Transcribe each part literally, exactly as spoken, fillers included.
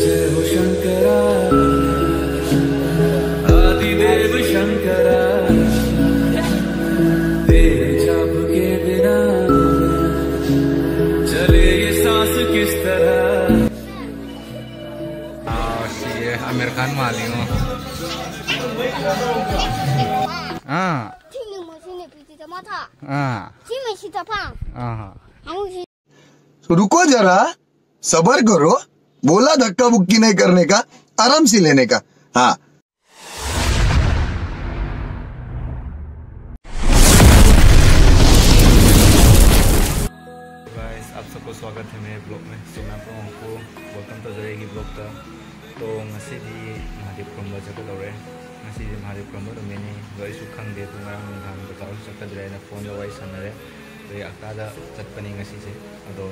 जय हो शंकरा, आदिदेव शंकरा, तेरे जाप के बिना चले ये सांस किस तरह। ꯑꯥ, ꯁꯤ ꯑꯃꯤꯔ ꯈꯥꯟ ꯃꯥꯜꯂꯤꯉꯣ꯫ ꯑꯥ꯫ ꯁꯤ ꯃꯦꯁꯤꯅ ꯄꯤꯗꯤ ꯇꯃꯥꯊꯥ꯫ ꯑꯥ꯫ ꯁꯤ ꯃꯦꯁꯤ ꯇꯐꯥ꯫ ꯑꯥ꯫ ꯑꯃꯨꯛ ꯁꯤ꯫ रुको जरा, सबर करो, बोला धक्का मुक्की नहीं करने का, आराम से लेने का। हाँ। Guys, आप सबको स्वागत है मेरे ब्लॉग में। So मैं आप लोगों को वेलकम तो करेगी ब्लॉग का। तो ꯉꯁꯤꯗꯤ ꯃꯍꯥꯗꯦꯕ ꯈꯨꯔꯨꯝꯕ ꯆꯠꯀꯗꯧꯔꯦ꯫ ꯉꯁꯤꯗꯤ ꯃꯍꯥꯗꯦꯕ ꯈꯨꯔꯨꯝꯕ ꯅꯨꯃꯤꯠꯅꯤ꯫ ꯑꯗꯣ ꯑꯩꯁꯨ ꯈꯪꯗꯦ, ꯑꯗꯣ ꯉꯔꯥꯡ ꯅꯨꯡꯗꯥꯡ ꯕꯖꯥꯔꯁꯨ ꯆꯠꯀꯗ꯭ꯔꯦ ꯍꯥꯏꯅ ꯐꯣꯟꯗ ꯋꯥꯔꯤ ꯁꯥꯟꯅꯔꯦ꯫ ꯑꯗꯩ ꯑꯀꯥꯗ ꯆꯠꯄꯅꯤ ꯉꯁꯤꯁꯦ꯫ ꯑꯗꯣ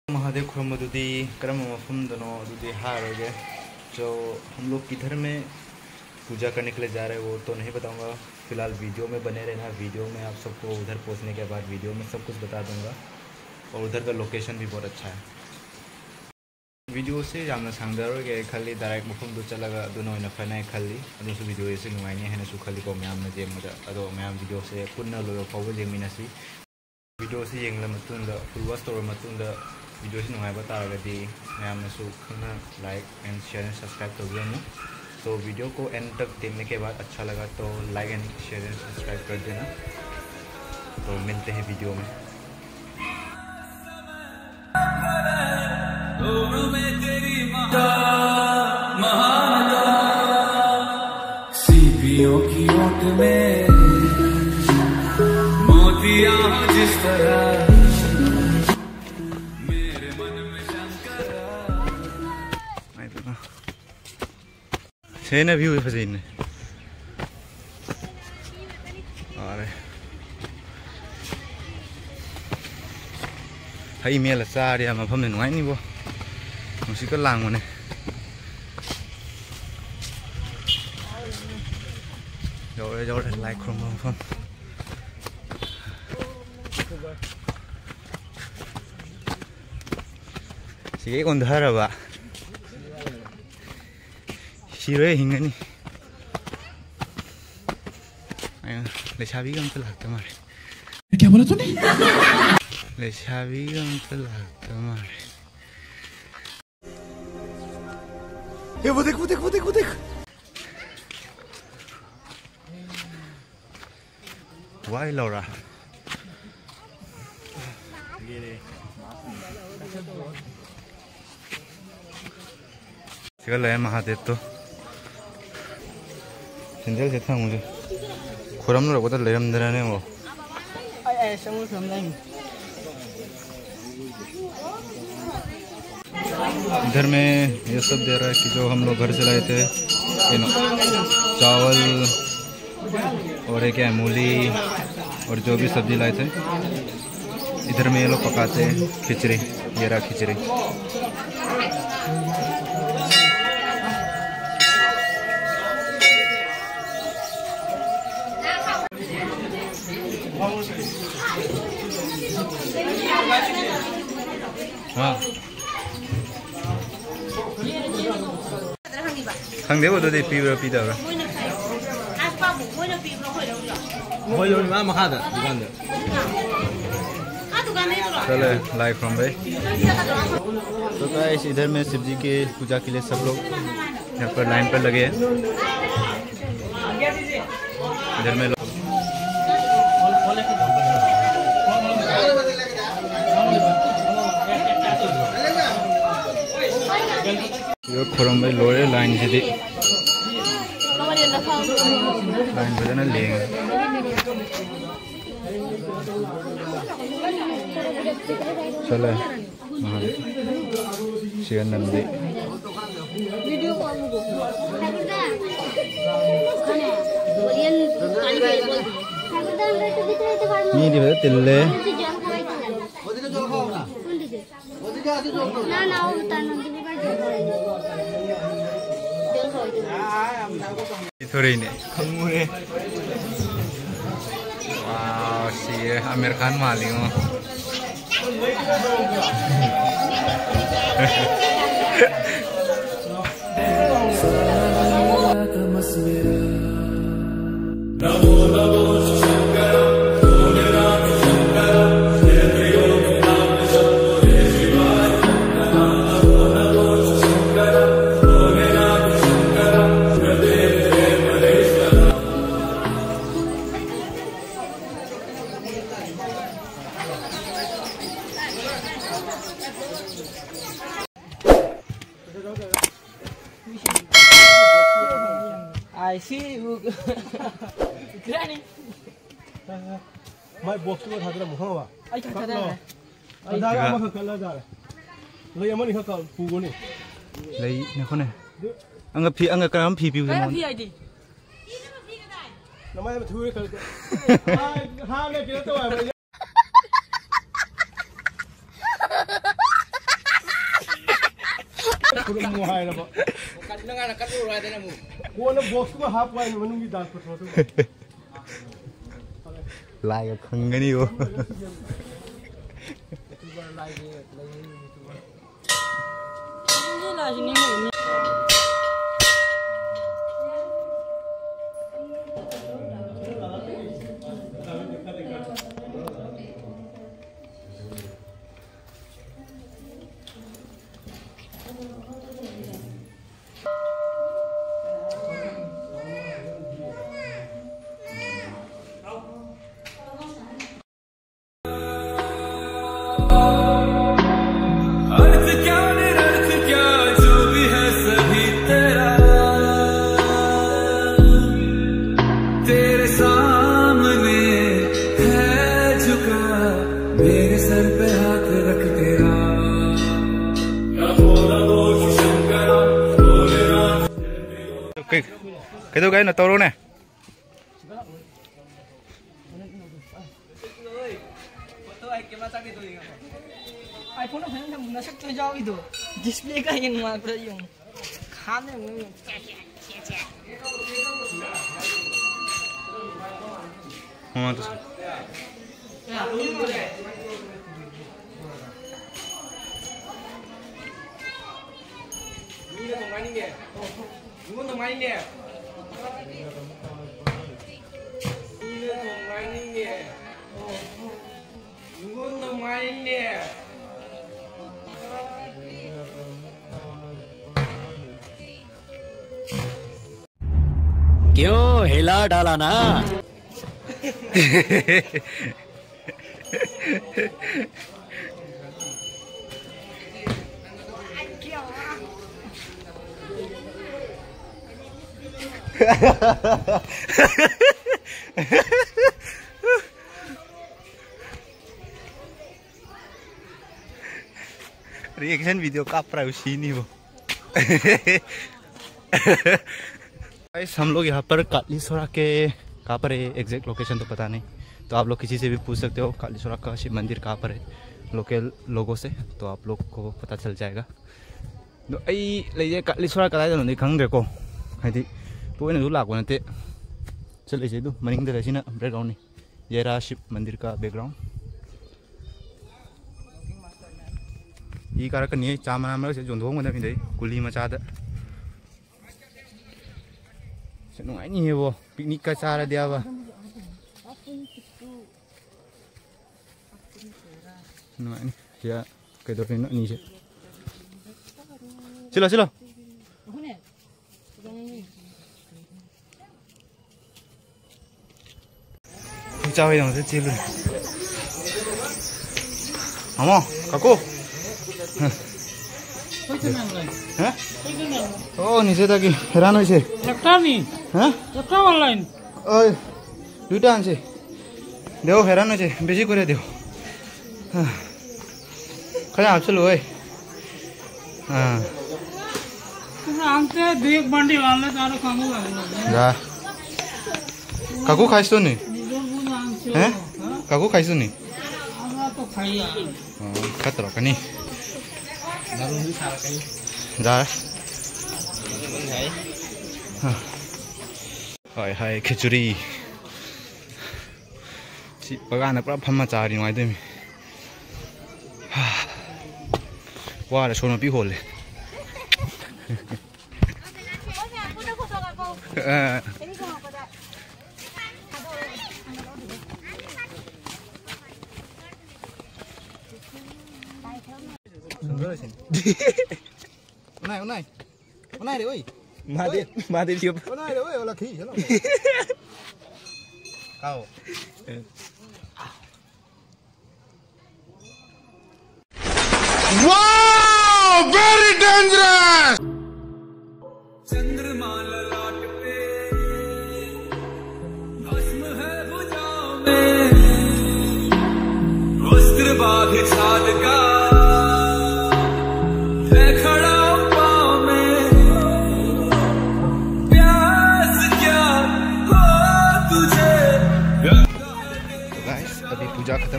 ꯃꯍꯥꯗꯦꯕ ꯈꯨꯔꯨꯝꯕꯗꯨꯗꯤ ꯀꯔꯝꯕ ꯃꯐꯝꯗꯅꯣ ꯑꯗꯨꯗꯤ ꯍꯥꯏꯔꯔꯣꯏꯒꯦ꯫ So हम लोग किधर में पूजा करने के लिए जा रहे हैं वो तो नहीं बताऊंगा। फिलहाल वीडियो में बने रहना, वीडियो में आप सबको उधर पहुंचने के बाद वीडियो में सब कुछ बता दूंगा। और उधर का लोकेशन भी बहुत अच्छा है। ꯚꯤꯗꯤꯑꯣꯁꯦ ꯌꯥꯝꯅ ꯁꯥꯡꯊꯔꯣꯏꯒꯦ ꯈꯜꯂꯤ, ꯗꯥꯏꯔꯦꯛ ꯃꯐꯝꯗꯨ ꯆꯠꯂꯒ ꯑꯗꯨꯅ ꯑꯣꯏꯅ ꯐꯅꯤ ꯈꯜꯂꯤ꯫ ꯑꯗꯨꯁꯨ ꯚꯤꯗꯤꯑꯣꯁꯦ ꯅꯨꯡꯉꯥꯏꯅꯤ ꯍꯥꯏꯅꯁꯨ ꯈꯜꯂꯤꯀꯣ ꯃꯌꯥꯝꯅ ꯌꯦꯡꯕꯗ꯫ ꯑꯗꯣ ꯃꯌꯥꯝ ꯚꯤꯗꯤꯑꯣꯁꯦ ꯄꯨꯟꯅ ꯂꯣꯏꯕ ꯐꯥꯎꯕ ꯌꯦꯡꯃꯤꯟꯅꯁꯤ꯫ ꯚꯤꯗꯤꯑꯣꯁꯤ ꯌꯦꯡꯂ ꯃꯇꯨꯡꯗ, ꯐꯨꯜ ꯋꯥꯆ ꯇꯧꯔ ꯃꯇꯨꯡꯗ ꯚꯤꯗꯤꯑꯣꯁꯤ ꯅꯨꯡꯉꯥꯏꯕ ꯇꯥꯔꯒꯗꯤ ꯃꯌꯥꯝꯅꯁꯨ ꯈꯪꯅ like and share and subscribe ꯇꯧꯕꯤꯔꯝꯃꯨ꯫ तो वीडियो को एंड तक देखने के बाद अच्छा लगा तो like and share and subscribe कर देना। तो मिलते हैं वीडियो में। सीपियों की ओट में मोतिया हो जिस तरह। ꯁꯦꯅ ꯚ꯭ꯌꯨꯁꯦ ꯐꯖꯩꯅꯦ꯫ ꯐꯔꯦ꯫ ꯍꯩ ꯃꯦꯠꯂ ꯆꯥꯔꯗꯤ ꯌꯥꯝ ꯃꯐꯝꯗ ꯅꯨꯡꯉꯥꯏꯅꯤꯕꯣ꯫ ꯅꯨꯡꯁꯤꯠꯀ ꯂꯥꯡꯕꯅꯦ꯫ ꯌꯧꯔꯦ, ꯌꯧꯔꯦ, ꯂꯥꯏ ꯈꯨꯔꯨꯝꯕ ꯃꯐꯝ꯫ ꯁꯤꯒꯩ ꯑꯣꯟꯊꯔꯕ꯫ ꯁꯤꯔꯣꯏ, ꯍꯤꯡꯒꯅꯤ꯫ ꯑꯩꯅ ꯂꯩꯁꯥꯕꯤꯒ ꯑꯝꯇ ꯂꯥꯛꯇ ꯃꯥꯜꯂꯦ꯫ क्या बोला तूने? ꯂꯩꯁꯥꯕꯤꯒ ꯑꯝꯇ ꯂꯥꯛꯇ ꯃꯥꯜꯂꯦ꯫ ये वो देख, वो देख, वो देख, वो देख। ꯋꯥꯏ ꯂꯧꯔꯥ? ꯁꯤꯒ ꯂꯩꯔꯦ ꯃꯍꯥꯗꯦꯕꯇꯣ꯫ ꯁꯦꯟꯗꯜꯁꯦ ꯊꯝꯃꯨꯁꯦ꯫ ꯈꯨꯔꯝ ꯂꯣꯏꯔꯛꯄꯗ ꯂꯩꯔꯝꯗꯅꯅꯦ ꯑꯃꯨꯛ꯫ इधर में ये सब दे रहा है कि जो हम लोग घर से लाए थे, you know, चावल और ये क्या है, मूली और जो भी सब्जी लाए थे, इधर में ये लोग पकाते हैं खिचड़ी। ये रहा खिचड़ी। हाँ। ꯈꯪꯗꯦꯕ ꯑꯗꯨꯗꯤ ꯄꯤꯕ꯭ꯔꯥ ꯄꯤꯗꯕ꯭ꯔꯥ꯫ ꯃꯣꯏ ꯌꯣꯜꯂꯤ ꯃꯥ ꯃꯈꯥꯗ ꯗꯨꯀꯥꯟꯗ꯫ ꯆꯠꯂꯦ ꯂꯥꯏ ꯈꯨꯔꯨꯝꯕꯩ꯫ तो गाइस, इधर में शिव जी के पूजा के लिए सब लोग यहाँ पर लाइन पर लगे हैं। इधर में लोग ꯈꯨꯔꯨꯝꯕꯩ ꯂꯣꯏꯔꯦ ꯂꯥꯏꯟꯁꯤꯗꯤ꯫ ꯂꯥꯏꯟ ꯐꯖꯅ ꯂꯦꯡꯉꯦ꯫ ꯆꯠꯂꯦ꯫ ꯃꯍꯥꯗꯦꯕ꯫ ꯁꯤꯒ ꯅꯟꯗꯤ꯫ ꯃꯤꯗꯤ ꯐꯖ ꯇꯤꯜꯂꯦ꯫ ꯊꯣꯔꯛꯏꯅꯦ꯫ ꯈꯪꯉꯨꯔꯦ꯫ ꯋꯥꯎ, ꯁꯤꯔꯦ꯫ ꯑꯃꯤꯔ ꯈꯥꯟ ꯃꯥꯜꯂꯤꯉꯣ꯫ I see you. Granny. ꯃꯥꯏ ꯕꯣꯛꯁꯇꯨꯒ ꯊꯥꯗꯔꯝꯃꯨ, ꯈꯪꯉꯕ? ꯑꯩ ꯊꯥꯗꯔꯦ꯫ ꯀꯠꯂꯣ꯫ ꯑꯗꯥꯒ ꯑꯃꯈꯛ ꯀꯠꯂ ꯌꯥꯔꯦ꯫ ꯂꯩ ꯑꯃꯅꯤ ꯈꯛ ꯀꯛ-, ꯄꯨꯒꯣꯅꯦ꯫ ꯂꯩ, ꯉꯥꯏꯈꯣꯅꯦ꯫ ꯑꯗꯨ ꯑꯪꯒ ꯐꯤ, ꯑꯪꯒ ꯀꯔꯝ ꯐꯤ ꯄꯤꯌꯨꯁꯦ ꯀꯔꯝ ꯃꯉꯣꯟꯗ? ꯐꯤ ꯍꯥꯏꯗꯤ? ꯅꯃꯥꯏ ꯑꯃ ꯊꯨꯔꯦ ꯈꯜꯂꯦ꯫ ꯍꯥꯟꯅ ꯀꯩꯅꯣ ꯇꯧ ꯍꯥꯏꯕ꯫ ꯈꯨꯔꯨꯝꯃꯨ ꯍꯥꯏꯔꯕ꯫ ꯅꯪ ꯍꯥꯟꯅ ꯀꯠꯂꯨꯔꯣ ꯍꯥꯏꯗꯅ ꯑꯃꯨꯛ꯫ ꯀꯣꯟꯅ ꯕꯣꯛꯁꯇꯨꯒ ꯍꯥꯞꯄꯨ ꯍꯥꯏꯅꯤ ꯃꯅꯨꯡꯒꯤ ꯗꯥꯟꯁ ꯄꯦꯄꯔꯗꯨꯒ꯫ ꯂꯥꯏꯒ ꯈꯪꯒꯅꯤꯕꯣ꯫ अर्थ क्या निरर्थ क्या, जो भी है सही तेरा, तेरे सामने है झुका, मेरे सर पे हाथ रख तेरा। ꯀꯩ-, ꯀꯩꯗꯧꯒꯦ ꯍꯥꯏꯅꯣ? ꯇꯧꯔꯣꯅꯦ꯫ iPhone ꯐꯖꯅ ꯊꯝꯃꯨ, ꯅꯁꯛꯇꯣ ꯌꯥꯎꯏꯗꯣ꯫ Display ꯀꯥ ꯍꯦꯟꯅ ꯅꯨꯡꯉꯥꯏꯕ꯭ꯔꯥ ꯌꯦꯡꯉꯨ꯫ ꯈꯥꯝꯃꯦ ꯑꯃꯨꯛ ꯌꯦꯡꯉꯨ꯫ ꯃꯃꯥꯡꯗꯁꯨ꯫ ꯃꯤꯅ ꯊꯣꯡ ꯍꯥꯏꯅꯤꯡꯉꯦ꯫ ꯅꯉꯣꯟꯗ ꯊꯣꯡ ꯍꯥꯏꯅꯤꯡꯉꯦ꯫ ꯃꯤꯅ ꯊꯣꯡ ꯍꯥꯏꯅꯤꯡꯉꯦ꯫ ꯅꯉꯣꯟꯗ ꯊꯣꯡ ꯍꯥꯏꯅꯤꯡꯉꯦ꯫ क्यों हिला डाला ना? Reaction video कापरा है उसी नहीं वो। गाइस, हम लोग यहाँ पर कालीसोरा के, कहाँ पर है एग्जैक्ट लोकेशन तो पता नहीं, तो आप लोग किसी से भी पूछ सकते हो कालीसोरा का शिव मंदिर कहाँ पर है लोकल लोगों से, तो आप लोग को पता चल जाएगा। ꯑꯗꯣ ꯑꯩ ꯂꯩꯁꯦ ꯀꯥꯂꯤꯁꯣꯔꯥ ꯀꯗꯥꯏꯗꯅꯣꯗꯤ ꯈꯪꯗ꯭ꯔꯦꯀꯣ, ꯍꯥꯏꯗꯤ ꯇꯣꯏꯅꯁꯨ ꯂꯥꯛꯄ ꯅꯠꯇꯦ꯫ ꯆꯠꯂꯤꯁꯦ ꯑꯗꯨ ꯃꯅꯤꯡꯗ ꯂꯩꯁꯤꯅ ꯕꯦꯛꯒ꯭ꯔꯥꯎꯟꯅꯤ, ꯖꯦꯔꯥ ꯁꯤꯕ ꯃꯟꯗꯤꯔ ꯀ ꯕꯦꯛꯒ꯭ꯔꯥꯎꯟ꯫ ꯏ ꯀꯥꯔꯛꯀꯅꯤ, ꯆꯥ ꯃꯅꯥ ꯃꯔꯛꯁꯤꯗ ꯌꯣꯟꯊꯣꯛꯑꯝꯒꯗꯕꯅꯤ, ꯑꯗꯩ ꯀꯨꯂꯤ ꯃꯆꯥꯗ꯫ ꯁꯤ ꯅꯨꯡꯉꯥꯏꯅꯤꯍꯦꯕꯣ, ꯄꯤꯛꯅꯤꯛꯀ ꯆꯥꯔꯗꯤ ꯑꯕ꯫ ꯅꯨꯡꯉꯥꯏꯅꯤ꯫ ꯁꯤꯗ ꯀꯩꯗꯧꯔꯤꯅꯣ ꯑꯅꯤꯁꯦ? ꯁꯤꯂꯣ, ꯁꯤꯂꯣ꯫ ꯆꯥꯎ ꯌꯦꯡꯉꯁꯦ, ꯆꯦꯜꯂꯨ꯫ ꯃꯃꯣ, ꯀꯥꯀꯨ꯫ ꯍꯥ? ꯑꯣ, ꯅꯤꯁꯦꯗꯒꯤ ꯍꯦꯔꯥꯟ ꯑꯣꯏꯁꯦ꯫ ꯂꯛꯇꯥꯅꯤ꯫ ꯍꯥ? ꯂꯛꯇꯥ ꯑꯣꯟꯂꯥꯏꯟ꯫ ꯑꯣꯏ, ꯗꯨꯏꯇꯥꯟꯁꯦ꯫ ꯗꯦꯎ, ꯍꯦꯔꯥꯟ ꯑꯣꯏꯁꯦ꯫ ꯕꯦꯖꯤ ꯀꯣꯔꯦ ꯗꯦꯎ꯫ ꯍꯥ꯫ ꯈꯔ ꯍꯥꯞꯆꯤꯜꯂꯨ, ꯑꯣꯏ꯫ ꯑꯥ꯫ ꯑꯉꯥꯡꯁꯦ ꯕꯦꯒ ꯕꯟꯗꯤ ꯂꯥꯜꯂꯦ, ꯆꯥꯔꯣ ꯈꯪꯉꯨ ꯂꯥꯛꯑꯣ꯫ ꯌꯥ꯫ ꯀꯥꯀꯨ ꯈꯥꯏꯁꯇꯨꯅꯤ꯫ ꯍꯦ? ꯀꯥꯀꯨ ꯈꯥꯏꯁꯇꯨꯅꯤ꯫ ꯑꯣ, ꯈꯔ ꯇꯧꯔꯛꯀꯅꯤ꯫ ꯌꯥꯔꯦ꯫ ꯍꯣꯏ, ꯍꯣꯏ, ꯈꯦꯆꯨꯔꯤ꯫ ꯁꯤ ꯕꯒꯥꯟꯗ ꯄꯨꯔꯥ ꯐꯝꯃ ꯆꯥꯔꯗꯤ ꯅꯨꯡꯉꯥꯏꯗꯣꯏꯅꯤ꯫ ꯋꯥꯔꯦ, ꯁꯣꯔ ꯃꯄꯤ ꯍꯣꯜꯂꯦ꯫ ꯑ꯫ ꯎꯅꯥꯏ, ꯎꯅꯥꯏ꯫ ꯎꯅꯥꯏ ꯔꯦ, ꯑꯣꯏ꯫ ꯃꯥꯗꯤ, ꯑꯣꯏ꯫ ꯃꯥꯗꯤ ꯂꯦꯞꯄ꯫ ꯎꯅꯥꯏ ꯔꯦ, ꯑꯣꯏ, ꯑꯣꯂꯥ ꯈꯤ, ꯆꯠꯂꯣ꯫ ꯀꯥꯎ꯫ Wow! Very dangerous!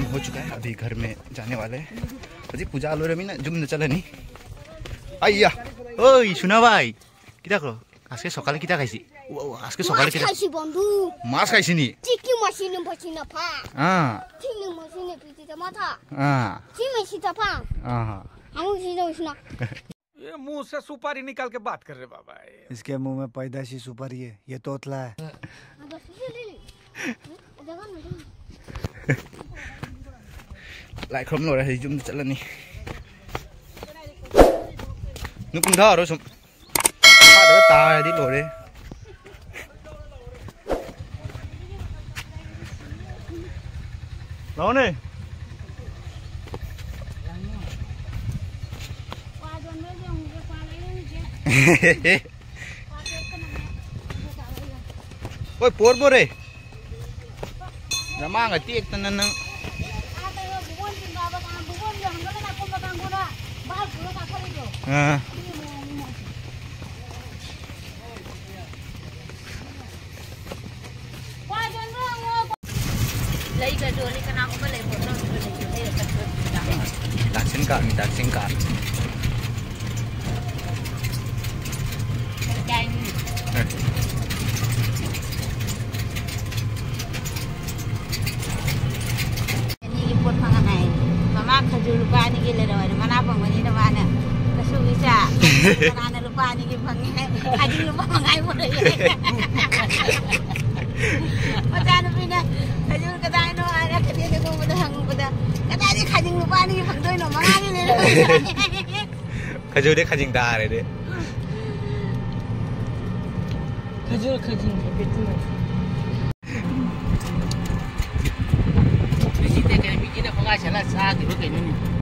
हो चुका है, अभी घर में जाने वाले हैं। अभी पूजा लो रमीना जुम न चलनी। आइया। ओए सुना भाई, किता करो? आज के सकाले किता खाइसी? आज के सकाले किता? खाइसी बंधु। मास खाइसी नी? चिकी मशीन बची ना फा। हाँ। चिकी मशीन पीती तमा था। हाँ। चिकी मशीन था फा। हाँ। हम उसी दो उसना। ये मुंह से सुपारी निकाल के बात कर रहे बाबा। इसके मुंह में पैदाशी सुपारी है, ये तोतला है। ꯂꯥꯏ ꯈꯨꯔꯨꯝ ꯂꯣꯏꯔꯦ, ꯍꯧꯖꯤꯛ ꯌꯨꯝꯗ ꯆꯠꯂꯅꯤ꯫ ꯅꯨꯄꯨꯡꯊꯥꯔꯣ ꯁꯨꯝ꯫ ꯐꯥꯗꯒ ꯇꯥꯔꯗꯤ ꯂꯣꯏꯔꯦ꯫ ꯂꯥꯛꯑꯣꯅꯦ꯫ ꯍꯣꯏ, ꯄꯣꯔ ꯄꯣꯔꯦ꯫ ꯅꯃꯥꯡꯒ ꯇꯦꯛꯇꯅ ꯅꯪ꯫ ꯑꯥ꯫ ꯂꯩꯒꯗꯣꯔꯦ, ꯀꯅꯥꯒꯨꯝꯕ ꯂꯩꯕꯣ? ꯅꯪꯁꯨ ꯂꯩꯁꯨ ꯂꯩꯔ ꯆꯠꯈ꯭ꯔꯣ꯫ ꯗꯥꯛꯁꯤꯟ ꯀꯥꯔꯅꯤ, ꯗꯥꯛꯁꯤꯟ ꯀꯥꯔ꯫ ꯌꯥꯏꯅꯤ꯫ ꯑꯦ꯫ ꯑꯅꯤꯒꯤ ꯄꯣꯠ ꯐꯪꯉ ꯍꯥꯏ꯫ ꯃꯃꯥ ꯈꯖꯨꯔ ꯂꯨꯄꯥ ꯑꯅꯤꯒꯤ ꯂꯩꯔꯛꯑꯣꯅ ꯃꯅꯥ ꯐꯪꯕꯅꯤꯅ ꯃꯥꯅ ꯀꯩꯁꯨꯒꯤ ꯆꯥ꯫ ꯃꯅꯥꯅ ꯂꯨꯄꯥ ꯑꯅꯤꯒꯤ ꯐꯪꯉꯦ ꯍꯥꯏ꯫ ꯈꯖꯤꯡ ꯂꯨꯄꯥ ꯃꯉꯥꯒꯤ ꯄꯨꯔꯛꯑꯦ꯫ ꯃꯆꯥꯅꯨꯄꯤꯅ ꯈꯖꯨꯔ ꯀꯗꯥꯏꯅꯣ ꯍꯥꯏꯅ ꯀꯩꯊꯦꯜꯗ ꯀꯨꯝꯕꯗ ꯍꯪꯉꯨꯕꯗ, "ꯀꯗꯥꯏꯗꯒꯤ ꯈꯖꯤꯡ ꯂꯨꯄꯥ ꯑꯅꯤꯒꯤ ꯐꯪꯗꯣꯏꯅꯣ? ꯃꯉꯥꯒꯤ ꯂꯩꯔꯛꯑꯣ꯫" ꯈꯖꯨꯔꯗꯤ ꯈꯖꯤꯡ ꯇꯥꯔꯦꯗꯤ꯫ ꯈꯖꯨꯔ ꯈꯖꯤꯡ ꯍꯥꯏꯐꯦꯠꯇꯤ ꯃꯥꯟꯅꯩ꯫ ꯍꯧꯖꯤꯛꯇ ꯀꯩꯅꯣ ꯃꯤꯒꯤꯅ ꯈꯣꯡꯒꯥꯏ ꯁꯦꯠꯂ ꯆꯥꯈꯤꯕ ꯀꯩꯅꯣꯅꯦ꯫